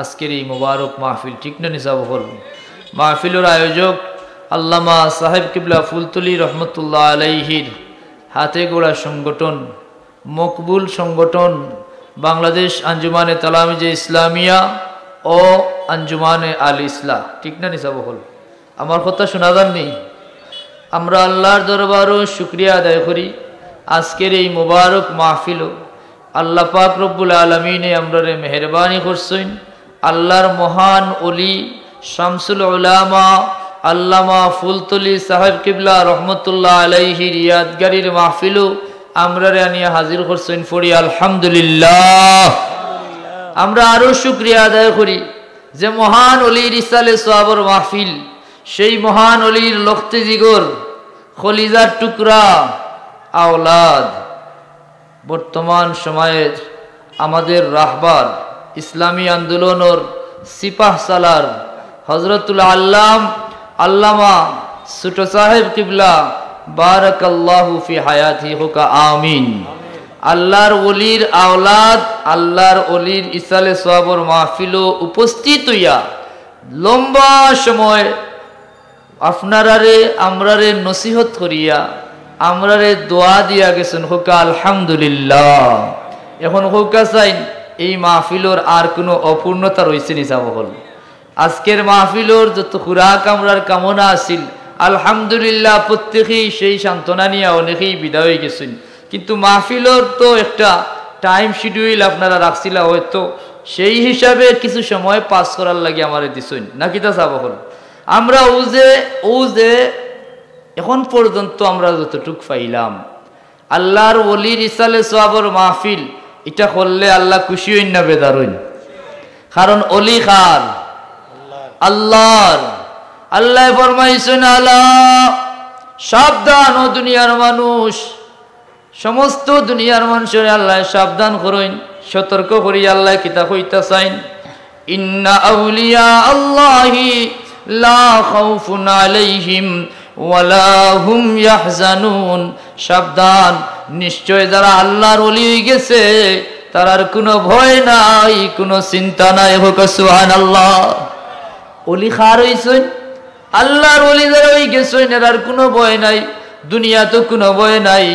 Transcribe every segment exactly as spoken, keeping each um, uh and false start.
আজকের এই মোবারক মাহফিল, ঠিক না নি সাব অকল? মাহফিলর আয়োজক আল্লামা সাহেব কিবলা ফুলতলি রহমতুল্লাহ আলাইহির হাতে গড়া সংগঠন, মকবুল সংগঠন, বাংলাদেশ আঞ্জুমানে তালামিজে ইসলামিয়া ও আঞ্জুমানে আল ইসলাহ, ঠিক না নি সাব অকল? আমার কথা শোনা যার নি? আমরা আল্লাহর দরবারো শুকরিয়া আদায় করি, আজকের এই মোবারক মাহফিলো আল্লাহ পাক রব্বুল আলামিনে আমরারে মেহেরবানি করছইন। আল্লাহর মহান অলি শামসুল উলামা আল্লামা ফুলতলি সাহেব কিবলা রহমতুল্লাহ আলাইহির ইয়াদগারির মাহফিলো আমরারে আনিয়া হাজির করছইন। পড়ি আলহামদুলিল্লাহ। আমরা আরো শুকরিয়া আদায় করি যে মহান অলির ইসালে সওয়াবর মাহফিল, সেই মহান অলির লখতে জিগর, খলিজার টুকরা আওলাদ, বর্তমান সময়ের আমাদের রাহবার, ইসলামী আন্দোলনর সিপাহ সালার হজরতুল আল্লাম আল্লামা ছোট সাহেব কিবলা বারাকাল্লাহু ফি হায়াতি হোকা আমিন। আল্লাহর ওলির আওলাদ, আল্লাহর ওলির ইসালে সওয়াবর মাহফিলো উপস্থিত হইয়া লম্বা সময় আপনারারে আমরারে নসিহত করিয়া আমরারে দোয়া দিয়া গেছইন, হোকা আলহামদুলিল্লাহ। এখন হোকা চাইন, এই মাহফিলর আর কোনো অপূর্ণতা রইছে নি সাব অকল? আজকের মাহফিলর যত খুরাক আমরার কামনা আছিল, আলহামদুলিল্লাহ, প্রত্যেকেই সেই সান্ত্বনা নিয়া অনেকেই বিদায় হয়ে গেছইন। কিন্তু মাহফিলর তো একটা টাইম শিডিউল আপনারা রাখছিলা, হয়তো সেই হিসাবে কিছু সময় পাস করার লাগি আমারে দিছইন, না কিতা সাব অকল? আমরা ও যে, ও যে এখন পর্যন্ত আমরা যতটুক পাইলাম, আল্লাহর ওলির ইসালে সওয়াবর মাহফিল, এটা করলে আল্লাহ খুশি হইন না বেজার হইন? কারণ ওলি কার? আল্লাহর। আল্লাহ ফরমাইছইন, আলা, সাবধান ও দুনিয়ার মানুষ, সমস্ত দুনিয়ার মানুষরে আল্লাহ সাবধান করইন, সতর্ক করি। আল্লাহ কিতা কইতা চাইন? ইন্না আউলিয়া আল্লাহি লা খাউফুন আলাইহিম ওয়ালা হুম ইয়াহজানুন। সাবধান, নিশ্চয় যারা আল্লাহর ওলি হয়ে গেছে, তারার কোনো ভয় নাই, কোনো চিন্তা নাই। হোক সুবহানাল্লাহ। ওলি কার হইছইন? আল্লাহর ওলি যারা হয়ে গেছইন, এরার কোনো ভয় নাই। দুনিয়াত কোনো ভয় নাই,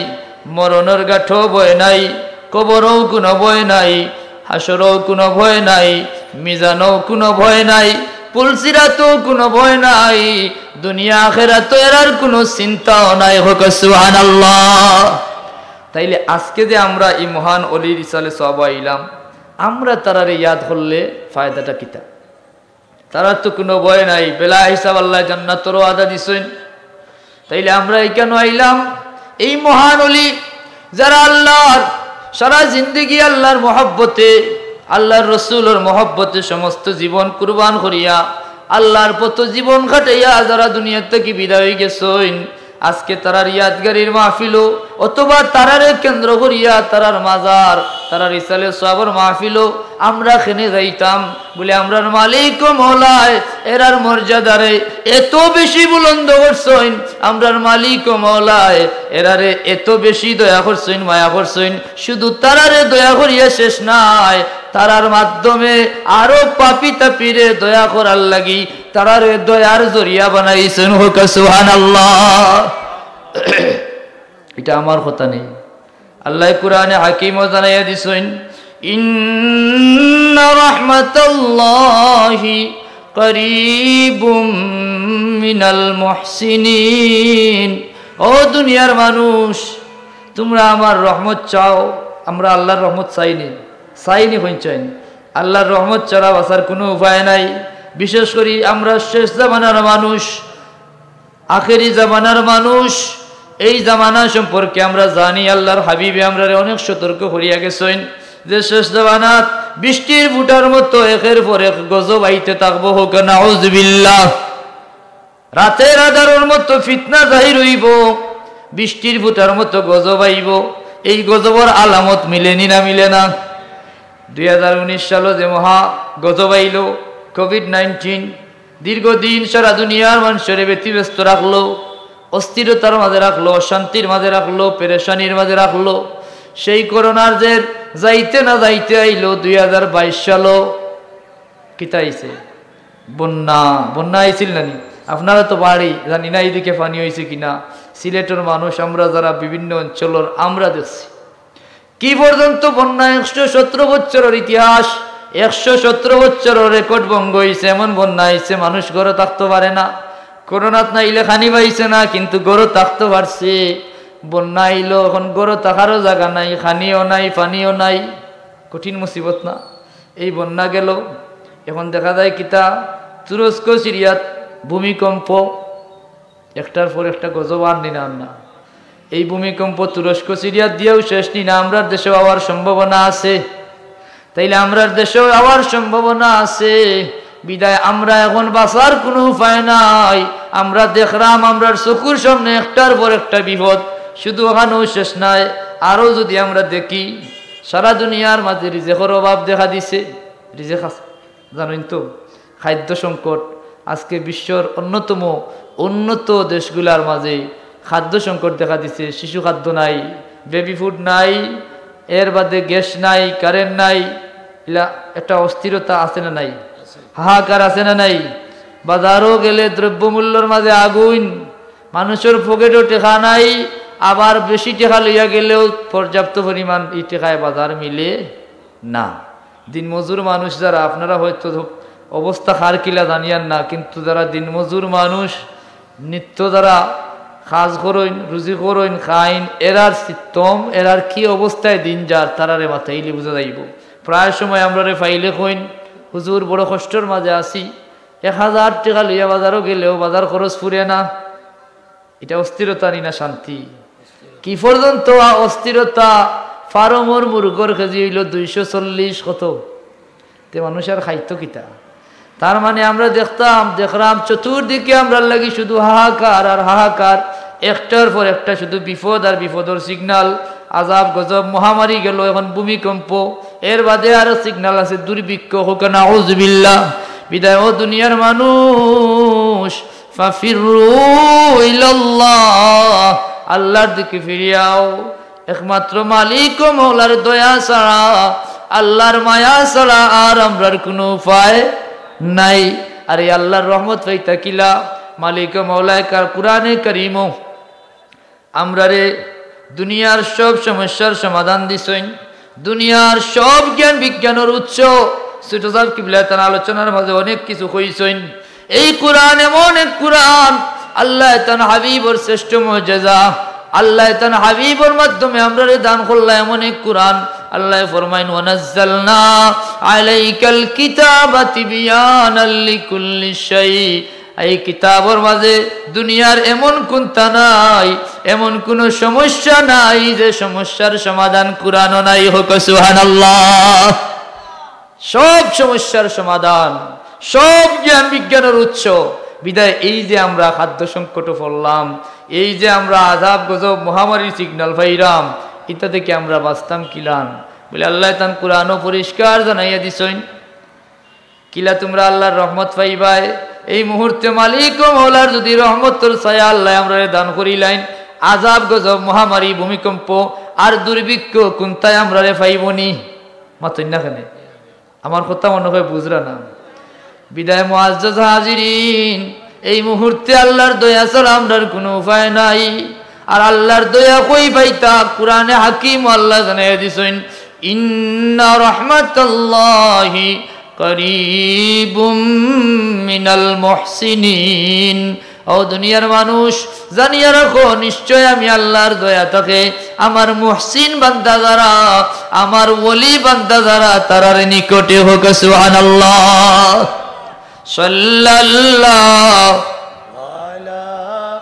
মরণর ঘাটো ভয় নাই, কবরও কোনো ভয় নাই, হাশরও কোনো ভয় নাই, মিজানও কোনো ভয় নাই, পুলসিরাতও কোনো ভয় নাই, দুনিয়া আখেরাতও এরার কোনো চিন্তাও নাই। হোক সুবহানাল্লাহ। তাইলে আজকে যে আমরা এই মহান অলির ইসালে সওয়াব আইলাম, আমরা তারারে ইয়াদ করলে ফায়দাটা কিতা? তারার তো কোনো ভয় নাই, বেলা হিসাব আল্লাহ জান্নাতর ওয়াদা দিছইন। তাইলে আমরা এখানে আইলাম, এই মহান অলি যারা আল্লাহর সারা জিন্দেগি আল্লাহর মহব্বতে, আল্লাহর রসুলর মহব্বতে সমস্ত জীবন কুরবান করিয়া আল্লাহর পথে জীবন কাটাইয়া যারা দুনিয়া থাকি বিদায় হয়ে গেছইন, আজকে তারার ইয়াদগারির মাহফিলো অথবা তারারে কেন্দ্র করিয়া তারার মাজার, তারার ইসালে সওয়াবর মাহফিলো আমরা কেনে যাইতাম। বলে, আমরার মালিক ও মওলায় এরার মর্যাদারে এত বেশি বুলন্দ করছইন, আমরার মালিক ও মওলায় এরারে এত বেশি দয়া করছইন, মায়া করছইন, শুধু তারারে দয়া করিয়া শেষ নাই, তারার মাধ্যমে আরো পাপী তাপীরে দয়া করার লাগি তারারে দয়ার জরিয়া বানাইছইন। হোক সুবহানাল্লাহ। এটা আমার কথা নি, আল্লাহ কোরআনে হাকিমও জানাইয়া দিছইন, ইন্না রাহমাতাল্লাহি করিবুম মিনাল মুহসিনিন। ও দুনিয়ার মানুষ, তোমরা আমার রহমত চাও, আমরা আল্লাহর রহমত চাইনি, চাইনি, হইন চাইনি। আল্লাহর রহমত ছাড়া বাঁচার কোনো উপায় নাই। বিশেষ করি আমরা শেষ জামানার মানুষ, আখেরি জামানার মানুষ। এই জামানা সম্পর্কে আমরা জানি, আল্লাহর হাবিবে আমরারে অনেক সতর্ক করিয়া গেছইন যে শেষ জামানাত বৃষ্টির ফুটার মতো একের পর এক গজব আইতে থাকবো। হোক নাউজুবিল্লাহ। রাতের আধারর মতো ফিতনা জাহির হইব, বৃষ্টির ফুটার মতো গজব আইব। এই গজবর আলামত মিলেনি না মিলে না? দুই হাজার উনিশ সালো যে মহা গজব আইল, কোভিড নাইনটিন, দীর্ঘদিন সারা দুনিয়ার মানুষরে ব্যতিব্যস্ত রাখলো, অস্থিরতার মাঝে রাখলো, অশান্তির মাঝে রাখলো, পেরেশানির মাঝে রাখলো। সেই করোনার জের যাইতে না যাইতে আইল দুই হাজার বাইশ সালো। কিতা আইছে? বন্যা। বন্যা আইছিল না নি? আপনারা তো বাড়ি জানি না, এইদিকে পানি অইছে কিনা। সিলেটর মানুষ আমরা যারা বিভিন্ন অঞ্চলর, আমরা দেখছি কি পর্যন্ত বন্যা, একশো সতেরো বছরর ইতিহাস, একশো সতেরো বছরর রেকর্ড ভঙ্গ অইছে। এমন বন্যা আইছে, মানুষ ঘরো থাকতো পারে না। করোনাত না আইলে খানি পাইছে না, কিন্তু ঘরো থাকতো পারছে। বন্যা আইলো, এখন ঘরো থাকারও জাগা নাই, খানিও নাই, পানিও নাই। কঠিন মুসিবত না? এই বন্যা গেল, এখন দেখা যায় কিতা, তুরস্ক সিরিয়াত ভূমিকম্প, একটার পর একটা গজব আর নি না, আর না। এই ভূমিকম্প তুরস্ক সিরিয়াত দিয়াও শেষ নি না, আমরার দেশেও আওয়ার সম্ভাবনা আছে। তাইলে আমরার দেশেও আওয়ার সম্ভাবনা আছে, বিদায় আমরা এখন বাঁচার কুনু উপায় নাই। আমরা দেখরাম আমরার চকুর সামনে একটার পর একটা বিপদ, শুধু ওখানেও শেষ নাই। আরও যুদি আমরা দেখি, সারা দুনিয়ার মাঝে রিজেকর অভাব দেখা দিছে। রিজেক আছে, জানইন তো, খাদ্য সংকট। আজকে বিশ্বর অন্যতম উন্নত দেশগুলার মাঝে খাদ্য সংকট দেখা দিছে। শিশু খাদ্য নাই, বেবি ফুড নাই, এর বাদে গ্যাস নাই, কারেন্ট নাই। ইলা একটা অস্থিরতা আছে না নাই? হাহাকার আছে না নাই? বাজারো গেলে দ্রব্যমূল্যর মাঝে আগুন, মানুষর পকেটো টেকা নাই, আবার বেশি টেকা লইয়া গেলেও পর্যাপ্ত পরিমাণ ই টেকায় বাজার মিলে না। দিনমজুর মানুষ যারা, আপনারা হয়তো অবস্থা কার কিলা জানিয়ার না, কিন্তু যারা দিনমজুর মানুষ, নিত্য যারা কাজ করইন, রুজি করইন, খাইন, এরার সিস্টেম, এরার কি অবস্থায় দিন যার, তারারে মাতাইলে বুঝা যাইবো। প্রায় সময় আমরারে পাইলে কইন, "হুজুর, বড় কষ্টর মাঝে আছি, এক হাজার টেকা লইয়া বাজারো গেলেও বাজার খরচ ফুরে না।" ইটা অস্থিরতা নি না শান্তি? কি পর্যন্ত আ-, অস্থিরতা? ফার্মর মুরগর কেজি অইলো দুইশো চল্লিশ কত? তে মানুষ আর খাইতো কিতা? তার মানে আমরা দেখতাম, দেখরাম চতুর্দিকে আমরার লাগি শুধু হাহাকার আর হাহাকার, একটার পর একটা শুধু বিপদ আর বিপদর সিগনাল, আজাব গজব, মহামারী গেল, এখন ভূমিকম্প, এর বাদে আরো সিগনাল আছে দুর্ভিক্ষ, কউক্কা নাউজুবিল্লাহ। বিদায় ও দুনিয়ার মানুষ, ফাফিরু ইলাল্লাহ, আল্লাহর দিকে ফিরিয়াও। একমাত্র মালিক ও মওলার দয়া ছাড়া, আল্লাহর মায়া ছাড়া আর আমরার কুনু উপায় নাই। আর এই আল্লাহর রহমত পাইতা কিলা? মালিক ও মওলায় কার-, কুরআনে কারীমো আমরারে দুনিয়ার সব সমস্যার সমাধান দিছইন, দুনিয়ার সব জ্ঞান বিজ্ঞানর উৎস। ছোট সাহেব কিবলা তান আলোচনার মাঝে অনেক কিছু কইছইন। এই কুরআন এমন এক কুরআন, আল্লাহ তান হাবিবর শ্রেষ্ঠ মুজেজা, আল্লাহ তান হাবিবর মাধ্যমে আমরারে দান করলা এমন এক কুরআন। আল্লাহ ফরমাইন, "ওয়ানাজ্জালনা আলাইকাল কিতাবা তিবিয়ানাল লিকুল্লি শাই।" এই কিতাবর মাঝে দুনিয়ার এমন কুন্তা নাই, এমন কুনু সমস্যা নাই যে সমস্যার সমাধান কুরআনো নাই। কউক্কা সুবহানাল্লাহ। সব সমস্যার সমাধান, সব জ্ঞান বিজ্ঞানর উৎস। বিদায় এই যে আমরা খাদ্য সংকটো পড়লাম, এই যে আমরা আজাব গজব মহামারীর সিগনাল পাইরাম, ইতা থাকি আমরা বাঁচতাম কিলান? বলে আল্লাহ তান কুরআনো পরিষ্কার জানাইয়া দিছইন। কিলা তুমরা আল্লাহর রহমত পাইবায়? এই মুহূর্তে মালিক ও মওলার যুদি রহমতর ছায়া আল্লাহ আমরারে দান করিলাইন, আজাব গজব মহামারী ভূমিকম্প আর দুর্ভিক্ষ কুন্তায় আমরারে পাইবো নি? মাতইন না কেনে? আমার কথা মনে হয় বুঝরা না। বিদায় মুআজ্জাজ হাজিরিন, এই মুহূর্তে আল্লাহর দয়া ছাড়া আমরার কুনু উপায় নাই। আর আল্লাহর দয়া কই পাইতা? কুরআনে হাকিমো আল্লাহ জানাইয়া দিছইন, "ইন্না রাহমাতাল্লাহি করিবুম মিনাল মুহসিনিন।" ও দুনিয়ার মানুষ, জানিয়া রাখো, নিশ্চয় আমি আল্লাহর দয়া থাকে আমার মুহসিন বান্দা যারা, আমার ওলি বান্দা যারা, তারার নিকটে। কউক্কা সুবহানাল্লাহ। সাল্লাল্লাহু আলা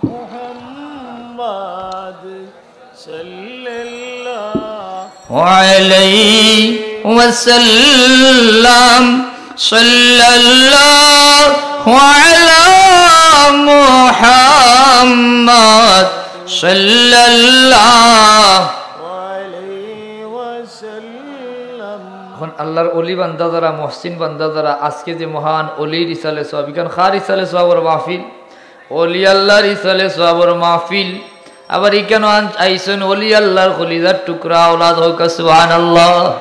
মুহাম্মাদ সাল্লাল্লাহু আলাইহি ওয়াসাল্লাম। সাল্লাল্লাহু আলা মুহাম্মাদ সাল্লাল্লাহু আলাইহি ওয়াসাল্লাম। এখন আল্লাহর ওলি বান্দা যারা, মুহসিন বান্দা যারা, আজকে যে মহান ওলির ইসালে সওয়াব, ইখান কার ইসালে সওয়াবর মাহফিল? ওলি আল্লাহর ইসালে সওয়াবর মাহফিল। আবার ইখানো আন-, আইছইন ওলি আল্লাহর কলিজার টুকরা আওলাদ। কউক্কা সুবহানাল্লাহ।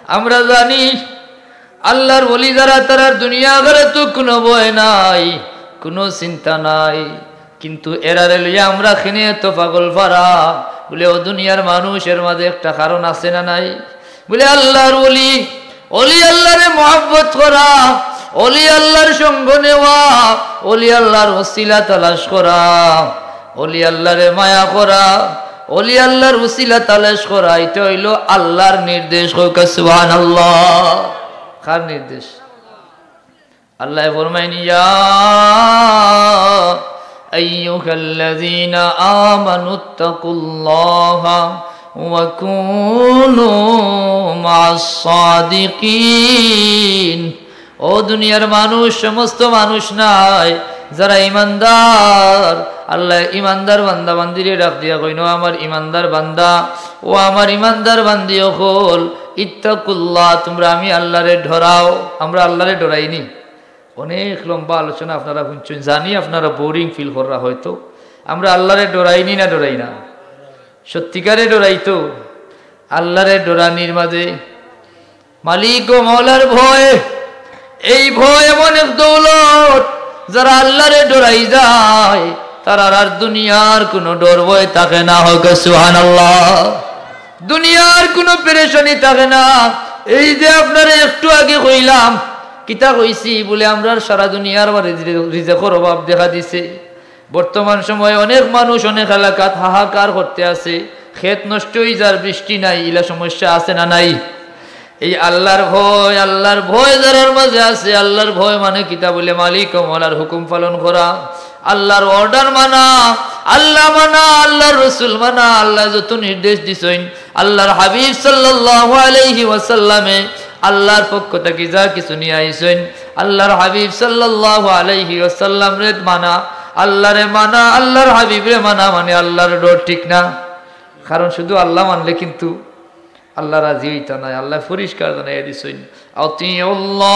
আমরা জানি আল্লাহর ওলি যারা, তারার দুনিয়া আখেরাতো কুনু ভয় নাই, কুনু চিন্তা নাই। কিন্তু এরারে লইয়া আমরা কেনে এতো পাগল পারা? বুলে, ও দুনিয়ার মানুষ, এর মাঝে একটা কারণ আছে না নাই? বুলে, আল্লাহর ওলি, ওলি আল্লাহরে মহব্বত করা, ওলি আল্লাহর সঙ্গ নেওয়া, ওলি আল্লাহর উসিলা তালাশ করা, ওলি আল্লাহরে মায়া করা, ওলি আল্লাহর উসিলা তালাশ করা, ইটা অইলো আল্লাহর নির্দেশ। কউক্কা সুবহানাল্লাহ। কার নির্দেশ? আল্লায় ফরমাইন, ইয়া আইয়ুহাল্লাযীনা আমানুত্তাকুল্লাহা ওয়া কুনু মা'আস সাদিকিন। ও দুনিয়ার মানুষ, সমস্ত মানুষ নায়, যারা ইমানদার, আল্লায় ইমানদার বান্দা বান্দিরে ডাক দিয়া কইন, ও আমার ইমানদার বান্দা, ও আমার ইমানদার বান্দি অকল, ইত্তাকুল্লাহ, তুমরা আমি আল্লাহরে ডরাও। আমরা আল্লাহরে ডরাইনি? অনেক লম্বা আলোচনা আপনারা হুনছইন, জানি আপনারা boring feel কররা হয়তো। আমরা আল্লাহরে ডরাইনি না ডরাই না? সত্যিকারে ডরাই তো? আল্লাহরে ডরানির মাঝে মালিক ও মওলার ভয়, এই ভয় এমন এক দৌলত, যারা আল্লাহরে ডরাই যায়, তারার আর দুনিয়ার কুনু ডর ভয় থাকে না। কউক্কা সুবহানাল্লাহ। দুনিয়ার কুনু পেরেশানি থাকে না। এই যে আপনারে একটু আগে কইলাম, কিতা কইছি? বুলে, আমরার সারা দুনিয়ার বারে রিজেকর অভাব দেখা দিছে। বর্তমান সময়ে অনেক মানুষ অনেক এলাকাত হাহাকার করতে আছে, খেত নষ্ট অই যার, বৃষ্টি নাই, ইলা সমস্যা আছে না নাই? এই আল্লাহর ভয়, আল্লাহর ভয় যারার মাঝে আছে, আল্লাহর ভয় মানে কিতা? বুলে, মালিক ও মওলার হুকুম পালন করা, আল্লাহর order মানা, আল্লাহ মানা, আল্লাহর রসুল মানা, আল্লায় যত নির্দেশ দিছইন, আল্লাহর হাবিব সাল্লাল্লাহু আলাইহি ওয়াসাল্লামে আল্লাহর পক্ষ থাকি যা কিছু নিয়া আইছইন, আল্লাহর হাবিব সাল্লাল্লাহু আলাইহি ওয়াসাল্লামরে মানা, আল্লাহরে মানা, আল্লাহর হাবিবরে মানা, মানে আল্লাহর ডর, ঠিক না? কারণ শুধু আল্লাহ মানলে কিন্তু আল্লাহ রাজি অইতা নায়। আল্লায় পরিষ্কার জানাইয়া দিছইন, আতিউল্লাহ,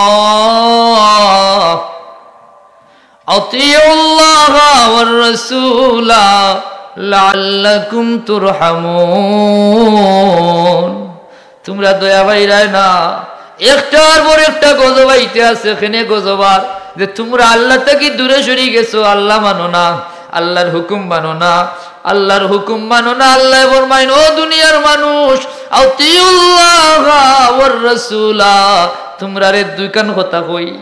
আতিউল্লাহা ওয়ার রাসূলা লাআল্লাকুম তুরহামুন। তুমরা দয়া পাইরায় না, একটার পর একটা গজব আইতে আছে। কেনে গজব? আর যে তুমরা আল্লাহ থাকি দূরে সরি গেছো, আল্লাহ মানো না, আল্লাহর হুকুম মানো না, আল্লাহর হুকুম মানো না। আল্লায় ফরমাইন, ও দুনিয়ার মানুষ, আতিউল্লাহা ওয়ার রাসূলা, তুমরারে দুইখান কথা কই,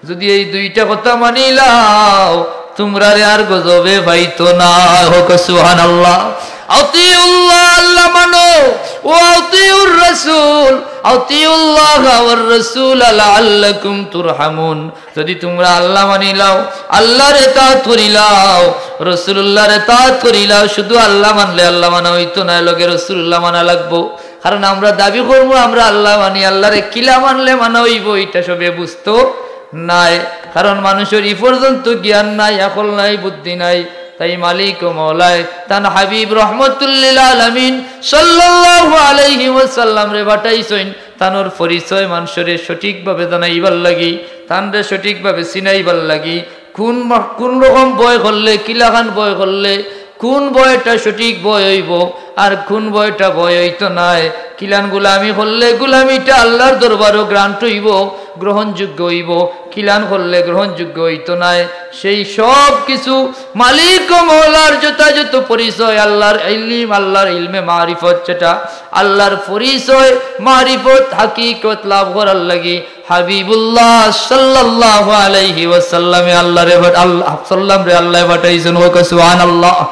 যুদি এই দুইটা কথা মানিলাও, তুমরারে আর গজবে পাইতো না। কউক্কা সুবহানাল্লাহ। আতিউল্লাহ, আল্লাহ মানো, ওয়া আতিউর রাসূল, আতিউল্লাহা ওয়ার রাসূলা লাআল্লাকুম তুরহামুন। যুদি তুমরা আল্লাহ মানিলাও, আল্লাহর ইতাআত করিলাও, রাসূলুল্লাহর ইতাআত করিলাও, শুধু আল্লাহ মানলে আল্লাহ মানা অইতো নায়, লগে রাসূলুল্লাহ মানা লাগবো। কারণ আমরা দাবি করমু আমরা আল্লাহ মানি, আল্লাহরে কিলা মানলে মানা অইবো, ইটা সবে বুঝতো নায়। কারণ মানুষর ই পর্যন্ত জ্ঞান নাই, আকল নাই, বুদ্ধি নাই। তাই মালিক ও মওলায় তান হাবিব রহমতুল্লিল আলামিন সাল্লাল্লাহু আলাইহি ওয়াসাল্লামরে পাঠাইছইন, তানর পরিচয় মানষরে সঠিকভাবে জানাইবার লাগি, তানরে সঠিকভাবে চিনাইবার লাগি। কুন মা-, কুন রকম ভয় করলে, কিলাখান ভয় করলে, কুন ভয়টা সঠিক ভয় অইবো, আর কুন ভয়টা ভয় অইতো নায়, কিলান গুলামি করলে গুলামিটা আল্লাহর দরবারো grant অইবো, গ্রহণযোগ্য অইবো, কিলান করলে গ্রহণযোগ্য অইতো নায়, সেই সব কিছু মালিক ও মওলার যথাযথ পরিচয়, আল্লাহর ইলম, আল্লাহর ইলমে মারিফত, যেটা আল্লাহর পরিচয়, মারিফত, হাকিকত লাভ করার লাগি হাবিবুল্লাহ সাল্লাল্লাহু আলাইহি ওয়াসাল্লামে আল্লাহরে পাঠ-, আল্লাহ, সাল্লামরে আল্লায় পাঠাইছইন। কউক্কা সুবহানাল্লাহ।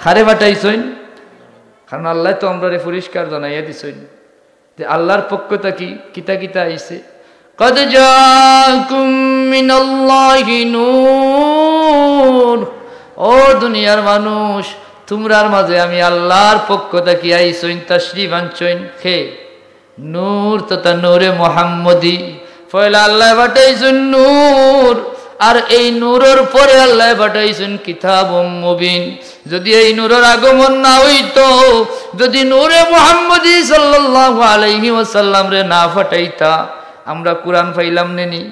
কারে পাঠাইছইন? কারণ আল্লায় তো আমরারে পরিষ্কার জানাইয়া দিছইন যে আল্লাহর পক্ষ থাকি কিতা কিতা আইছে। কদ জাআকুম মিনাল্লাহি নূর। ও দুনিয়ার মানুষ, তুমরার মাঝে আমি আল্লাহর পক্ষ থাকি আইছইন, তশরিফ আনছইন। কে? নূর তথা নূরে মুহাম্মদী। পয়লা আল্লায় পাঠাইছইন নূর, আর এই নূরর পরে আল্লায় পাঠাইছইন কিতাবুম মুবিন। যুদি এই নূরর আগমন না অইতো, যুদি নূরে মুহাম্মদী সাল্লাল্লাহু আলাইহি ওয়াসাল্লামরে না পাঠাইতা, আমরা কুরআন পাইলাম নে নি?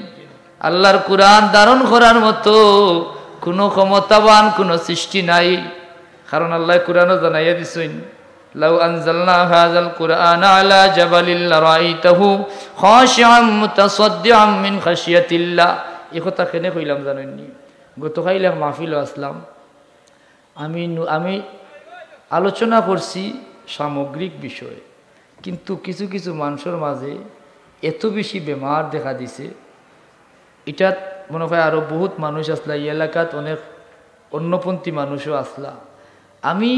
আল্লাহর কুরআন ধারণ করার মতো কুনু ক্ষমতাবান কুনু সৃষ্টি নাই। কারণ আল্লায় কুরআনো জানাইয়া দিছইন, لو أنزلنا هذا القرآن على جبل لرأيته خاشعا متصدعا من خشية الله। এই কথা কেনে কইলাম জানইননি? গতকাইল এক মাহফিলো আছলাম। আমি নু-, আমি আলোচনা করছি সামগ্রিক বিষয়ে, কিন্তু কিছু কিছু মানষর মাঝে এত বেশি বেমার দেখা দিছে, ইটাত মনে হয় আরো বহুত মানুষ আছলা, এই এলাকাত অনেক অন্যপন্থী মানুষও আছলা। আমি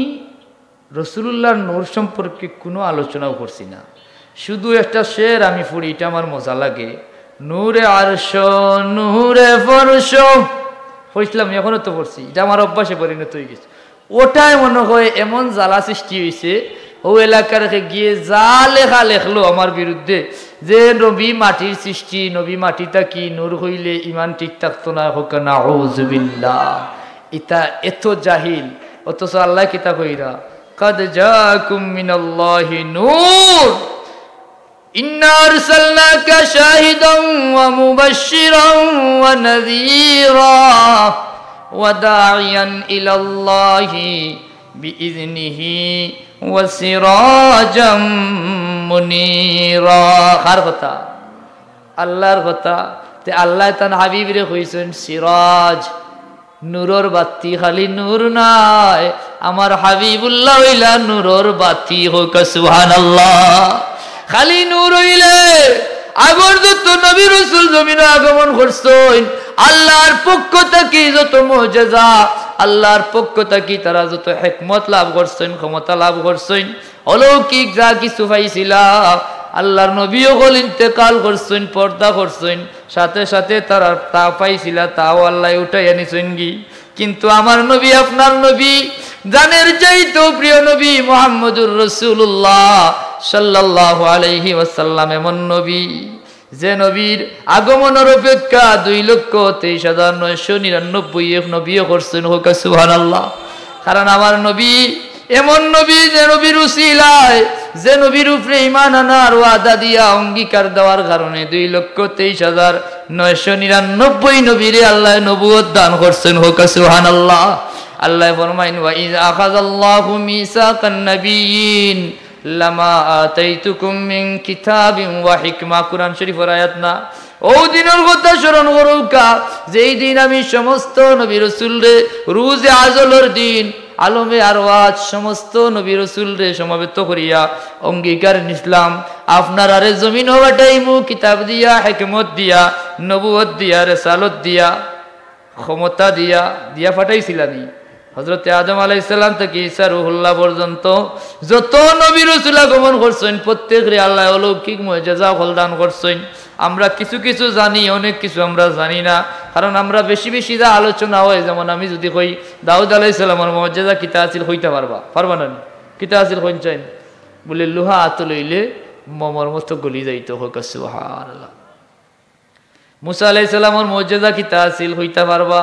রসুলুল্লাহর নূর সম্পর্কে কোনো আলোচনাও করছি না, শুধু একটা শের আমি পড়ি, ইটা আমার মজা লাগে। নূরে আরশ, নূরে ফরশ, পড়ছিলাম, এখনো তো পড়ছি, ইটা আমার অভ্যাসে পরিণত হয়ে গেছে। ওটায় মনে হয় এমন জ্বালা সৃষ্টি হইছে, ও এলাকার কে গিয়ে যা লেখা লেখলো আমার বিরুদ্ধে, যে নবী মাটির সৃষ্টি, নবী মাটি থাকি, নূর হইলে ইমান ঠিক থাকতো না, হোক নাউজুবিল্লাহ। ইতা এত জাহিল, অথচ আল্লাহ কিতা কইরা, قد جاءكم من الله نور إنا أرسلناك شاهدا ومبشرا ونذيرا وداعيا إلى الله بإذنه وسراجا منيرا। কার কথা? আল্লাহর কথা। তে আল্লাহ তান হাবিবরে কইছইন সিরাজ, নূরর বাতি, খালি নূর নায়, আমার হাবিবুল্লাহ হইলা নূরর বাতি, হোক সুবহানাল্লাহ। খালি নূর হইলে আগর যত নবী রসুল জমিনো আগমন করছইন, আল্লাহর পক্ষ থাকি যত মুজেজা, আল্লাহর পক্ষ থাকি তারা যত হেকমত লাভ করছইন, ক্ষমতা লাভ করছইন, অলৌকিক যা কিছু পাইছিলা, আল্লাহর নবী অকল ইন্তেকাল করছইন, পর্দা করছইন, সাথে সাথে তারা তা পাইছিলা, তাও আল্লাহ উঠাইয়া নিছইন গি। কিন্তু আমার নবী, আপনার নবী, জানের চাইতেও প্রিয় নবী মুহাম্মদুর রাসূলুল্লাহ সাল্লাল্লাহু আলাইহি ওয়াসাল্লাম এমন নবী, যে নবীর আগমনর অপেক্ষা দুই লক্ষ তেইশ হাজার নয়শো নিরানব্বই এক নবীয়ে করছইন, হোক সুবহানাল্লাহ। কারণ আমার নবী এমন নবী, যে নবীর উসিলায়, যে নবীর উপরে ঈমান আনার ওয়াদা দিয়া, অঙ্গীকার দেওয়ার কারণে দুই লক্ষ তেইশ হাজার নয়শো নিরানব্বই নবীরে আল্লাহ নবুয়ত দান করছইন, হোক সুবহানাল্লাহ। আল্লাহ ফরমাইন, وإذ أخذ الله ميثاق النبيين لما آتيتكم من كتاب وحكمة। কোরআন শরীফর আয়াত না? ও দিনর কথা স্মরণ করুকা, যেই দিন আমি সমস্ত নবী রসুলরে, রুজে আজলর দিন, আলমে আরওয়াজ, সমস্ত নবী রসুলরে সমবেত করিয়া অঙ্গীকার নিছলাম, আপনারারে জমিনো পাঠাইমু কিতাব দিয়া, হেকমত দিয়া, নবুয়ত দিয়া, রেসালত দিয়া, ক্ষমতা দিয়া, দিয়া পাঠাইছিলানি। হযরতে আদম আলাইহিস সালাম থাকি ঈসা রুহুল্লাহ পর্যন্ত যত নবী রসুল আগমন করছইন, প্রত্যেকরে আল্লাহ অলৌকিক মুজেজা অকল দান করছইন। আমরা কিছু কিছু জানি, অনেক কিছু আমরা জানি না, কারণ আমরা বেশি বেশি যা আলোচনা হয়, যেমন আমি যদি কই দাউদ আলাইহিস সালামর মুজেজা কিতা আছিল, কইতা পারবা? পারবা না নি? কিতা আছিল কইন চাইন? বলে, লোহা আতো লইলে মমর মতো গলি যাইতো, হোক সুবহানাল্লাহ। মুসা আলাইহিস সালামর মুজেজা কিতা আছিল, কইতা পারবা?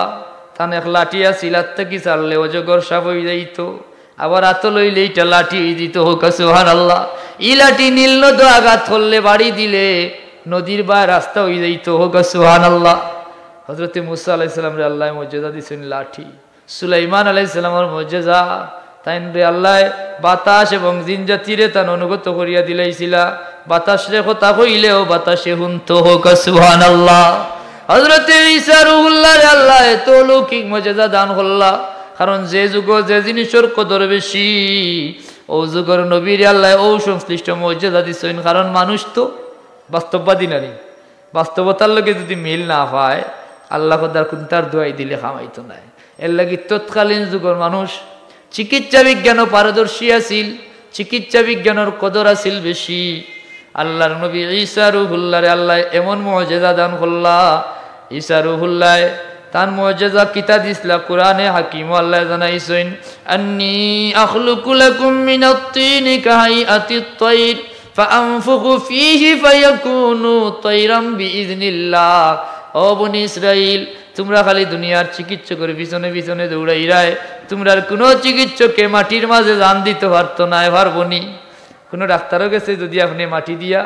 তান এক লাঠি আছিল, আত থাকি ছাড়লে অজগর সাপ অই যাইতো, আবার আতো লইলে ইটা লাঠি অই দিতো, হোক সুবহানাল্লাহ। ই লাঠি নীল নদো আঘাত করলে, বাড়ি দিলে নদীর বায় রাস্তা অই যাইতো, হোক সুবহানাল্লাহ। হযরতে মুসা আলাইহিস সালামরে আল্লাহ মুজেজা দিছইন লাঠি। সুলাইমান আলাইহিস সালামর মুজেজা, তাইনরে আল্লাহ বাতাস এবং জিনজাতিরে তান অনুগত করিয়া দিলাইছিলা। বাতাসরে কথা কইলেও বাতাসে হুনতো, হোক সুবহানাল্লাহ। হযরতে ঈসা রুহুল্লাহরে আল্লাহ এত অলৌকিক মুজেজা দান করলা, কারণ যে যুগো যে জিনিসর কদর বেশি, ও যুগর নবীরে আল্লাহ ও সংশ্লিষ্ট মুজেজা দিছইন, কারণ মানুষ তো বাস্তববাদী নারী, বাস্তবতার লগে যদি মিল না পায়, আল্লাহ খোদার কুন্তার দোয়াই দিলে কামাইতো নায়। এর লাগি তৎকালীন যুগর মানুষ চিকিৎসা বিজ্ঞানও পারদর্শী আছিল, চিকিৎসা বিজ্ঞানর কদর আছিল বেশি। আল্লাহর নবী ঈসা রুহুল্লাহরে আল্লাহ এমন মুজেজা দান করলা, ঈসা রুহুল্লাহ তান মুজেজা কিতা দিছলা, কোরআনে হাকিমও আল্লাহ জানাইছইন, أني أخلق لكم من الطين كهيئة الطير فأنفخ فيه فيكون طيرا بإذن الله। ও বনি ইসরাইল, তোমরা খালি দুনিয়ার চিকিৎসকর পিছনে পিছনে দৌড়াইরায়, তোমরার কোনো চিকিৎসকে মাটির মাঝে জান দিতো পারতো নায়, পারবো নি? কোনো ডাক্তারর গেছে যদি আপনে মাটি দিয়া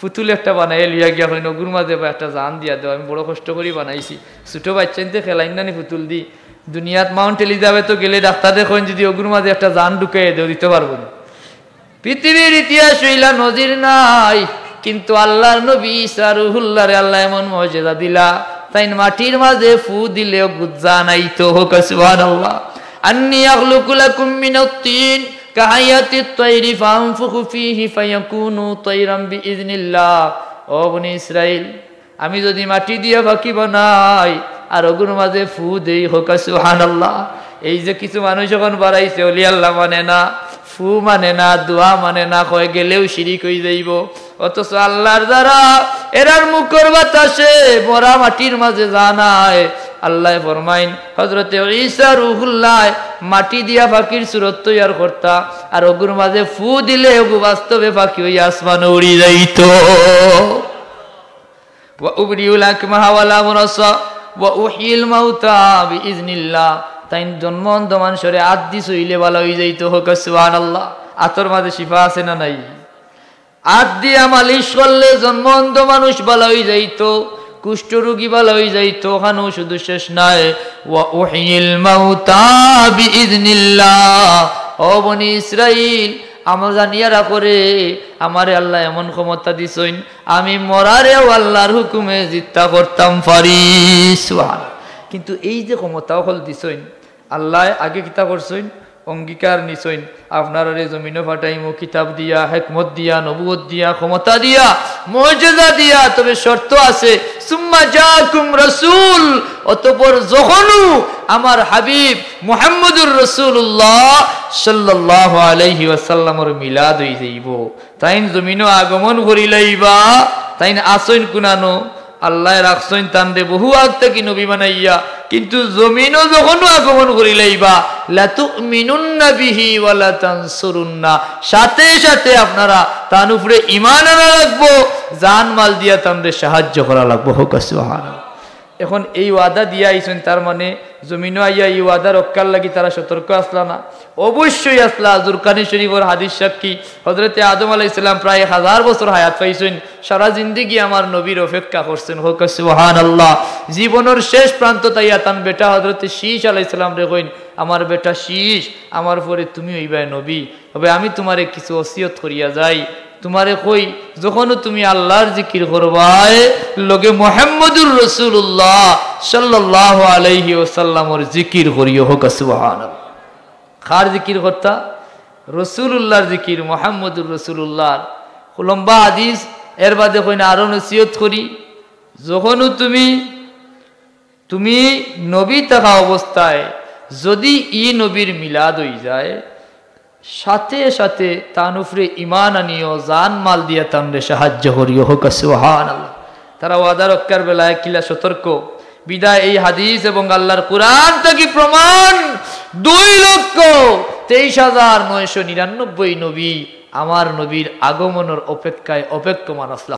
পুতুল একটা বানাইয়া লইয়া গিয়া কইন, "অগুর মাঝে বা একটা জান দিয়া দেও, আমি বড় কষ্ট করি বানাইছি।" ছোট বাইচ্চাইন্তে খেলাইন না নি পুতুল দি। দুনিয়াত মাউন্ট এলিজাবেথও গেলে ডাক্তারে কইন, "যদি অগুর মাঝে একটা জান ঢুকাইয়া দেও, দিতো পারবো নি?" পৃথিবীর ইতিহাস অইলা নজির নাই, কিন্তু আল্লাহর নবী ঈসা রুহুল্লাহরে আল্লায় এমন মুজিজা দিলা, তাইন মাটির মাঝে ফু দিলে অগুত জান আইতো। কউক্কা সুবহানাল্লাহ। আন্নী আখলুকু লাকুম মিনাত তিন কাহাইয়াতিত তাইরি ফাআনফুখু ফীহি ফায়াকুনু তাইরাম বিইজনিল্লাহ। ও বনি ইসরাইল, আমি যুদি মাটি দিয়া পাখি বানাই আর অগুর মাঝে ফু দেই, কউক্কা সুবহানাল্লাহ। এই যে কিছু মানুষ অখন বাড়াইছে, অলি আল্লাহ মানে না, ফু মানে না, দোয়া মানে না, কয় গেলেউ শিরিক অইযাইবো। অথচ আল্লাহর যারা, এরার মুখর বাতাসে মরা মাটির মাঝে জান আয়। আল্লায় ফরমাইন, হযরতে ঈসা রুহুল্লায় মাটি দিয়া পাখির সুরত তৈয়ার করতা, আর অগুর মাঝে ফু দিলে অগু বাস্তবে পাখি অইয়া আসমানো উড়ি যাইতো। ওয়া উবরিউল আকমাহা ওয়াল আবরাসা ওয়া উহয়িল মাউতা বিইজনিল্লাহ। তাইন জন্ম অন্ধ মানষরে আত দি ছুইলে ভালা অইযাইতো, কউক্কা সুবহানাল্লাহ। আতর মাঝে শিফা আছে না নাই? আত দিয়া মালিশ করলে জন্ম অন্ধ মানুষ ভালা অইযাইতো, কুষ্ঠ রোগী ভালা অইযাইতো, অখানউ শুধু শেষ নায়, ওয়া উহয়িল মাউতা বিইজনিল্লাহ। ও বনি ইসরাইল, আমার জানিয়া রাখো রে, আমারে আল্লায় এমন ক্ষমতা দিছইন, আমি মরারেও আল্লাহর হুকুমে জিত্তা করতাম পারি। সুবহানাল্লাহ। কিন্তু এই যে ক্ষমতা অকল দিছইন, আল্লায় আগে কিতা করছইন? অঙ্গীকার নিছইন, আপনারারে জমিনো পাঠাইমু কিতাব দিয়া, হেকমত দিয়া, নবুয়ত দিয়া, ক্ষমতা দিয়া, মুজিজা দিয়া, তবে শর্ত আছে, সুম্মা জাআকুম রাসূল, অতঃপর যখনউ আমার হাবিব মুহাম্মদুর রাসূলুল্লাহ সাল্লাল্লাহু আলাইহি ওয়াসাল্লামর মিলাদ অইযাইবো, তাইন জমিনো আগমন করিলাইবা, তাইন আছইন কুনানো, আল্লায় রাখছইন তানরে বহু আগ থাকি নবী বানাইয়া, কিন্তু জমিনো যখনউ আগমন করিলাইবা, লাতুমিনুন্না বিহি ওয়া লাতানসুরুন্না, সাথে সাথে আপনারা তান উপরে ঈমান আনা লাগবো, জান মাল দিয়া তানরে সাহায্য করা লাগবো। কউক্কা সুবহানাল্লাহ। অখন এই ওয়াদা দিয়া আইছইন, তার মানে জমিনো আইয়া এই ওয়াদা রক্ষার লাগি তারা সতর্ক আছলা না? অবশ্যই আছলা। জুরকানি শরীফর হাদিস সাক্ষী, হযরতে আদম আলাইহিস সালাম প্রায় এক হাজার বছর হায়াত পাইছইন, সারা জিন্দেগি আমার নবীর অপেক্ষা করছইন। কউক্কা সুবহানাল্লাহ। জীবনর শেষ প্রান্তত আইয়া তান বেটা হযরতে শীশ আলাইহিস সালামরে কইন, আমার বেটা শীশ, আমার পরে তুমি অইবায় নবী, তবে আমি তুমারে কিছু ওসিয়ত করিয়া যাই, তুমারে কই, যখনউ তুমি আল্লাহর জিকির করবায়, লগে মুহাম্মদুর রাসূলুল্লাহ সাল্লাল্লাহু আলাইহি ওয়াসাল্লামর জিকির করিও। কউক্কা সুবহানাল্লাহ। কার জিকির করতা? রাসূলুল্লাহর জিকির, মুহাম্মদুর রাসূলুল্লাহর। লম্বা হাদিস, এর বাদে কইন আরো নসিহত করি, যখনউ তুমি, তুমি নবী থাকা অবস্থায় যুদি ই নবীর মিলাদ অইযায়, সাথে সাথে তান উপরে ঈমান আনিও, জান মাল দিয়া তানরে সাহায্য করিও। কউক্কা সুবহানাল্লাহ। তারা ওয়াদা রক্ষার বেলায় কিলা সতর্ক। বিদায় এই হাদিস এবং আল্লাহর কুরআন থাকি প্রমাণ, দুই লক্ষ তেইশ হাজার নয়শো নিরানব্বই নবী আমার নবীর আগমনর অপেক্ষায় অপেক্ষমান আছলা।